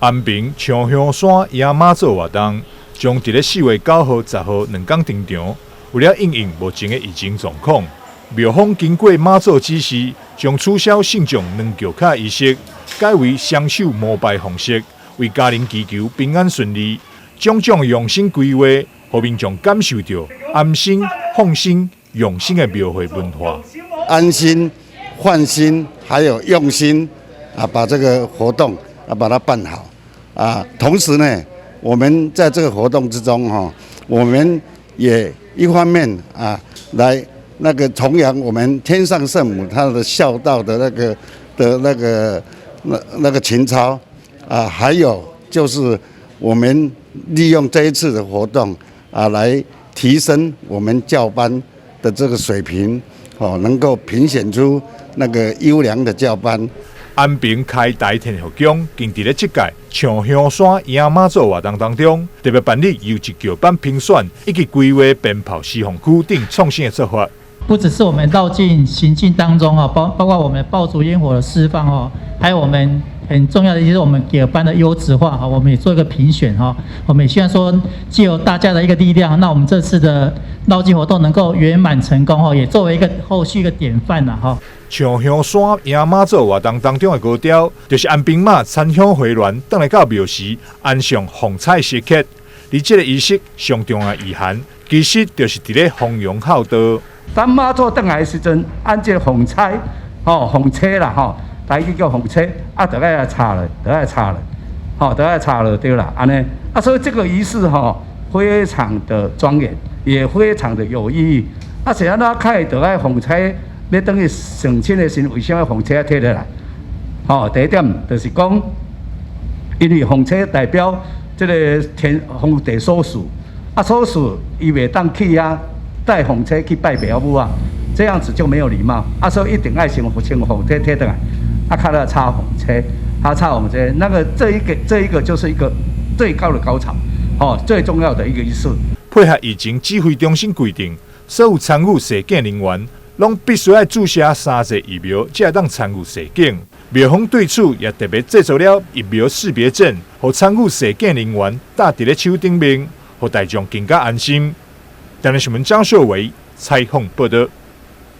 安平長香山迎媽祖活動將佇咧4月9號、10號2工登場。為了因應目前的疫情狀況，廟方經過媽祖指示，將取消信眾兩轎跤儀式，改為雙手膜拜方式，為家人祈求平安順利。種種用心規劃，予民眾感受著安心、放心、用心的廟會文化。安心、放心，還有用心啊，把這個活動啊把它辦好啊。同時呢，我們在這個活動之中哈，我們也一方面啊，來那個崇揚我們天上聖母她的孝道的那個情操啊，還有就是我們利用這一次的活動啊，來提升我們轎班的這個水平，哦，能夠評選出那個優良的轎班。安平開台天后宮近佇咧這屆長香山迎媽祖活動當中，特別辦理優質轎班評選以及規劃鞭炮施放區等創新的做法。不只是我們繞境行進當中啊，包括我們爆竹煙火的釋放哦，還有我們很重要的就是我們轎班的優質化哈，我們也做一個評選哈，我們也希望說藉由大家的一個力量，那我們這次的繞境活動能夠圓滿成功哈，也作為一個後續一個典範啦哈。長香山迎媽祖活動當中的高潮，就是安平媽參香回鑾，轉來到廟時安上鳳釵時刻。而這個儀式上重要意涵，其實就是佇咧弘揚孝道。當媽祖轉來的時陣，按這個鳳釵，吼鳳車啦，吼，台語叫鳳車，啊，就愛來插落，就愛插落，吼，就愛插落對啦，按呢，啊，所以這個儀式吼，非常的莊嚴，也非常的有意義。啊，是按怎開就愛鳳釵？欲轉去省親的時，為啥物鳳車提落來？吼，第一點就是講，因為鳳車代表這個天皇帝所賜，啊所賜伊袂當去遐帶鳳車去拜廟母啊，這樣子就沒有禮貌。啊，所以一定愛先先鳳車提轉來，啊，較了插鳳車，啊插鳳車，那個這一個就是一個最高的高潮，吼，最重要的一個儀式。配合疫情指揮中心規定，所有參與踅境人員攏必須愛注射三劑疫苗，才會當參與踅境。廟方對此也特別製作了疫苗識別證，予參與踅境人員搭佇咧手頂面，予大眾更加安心。台視新聞張秀維採訪報導。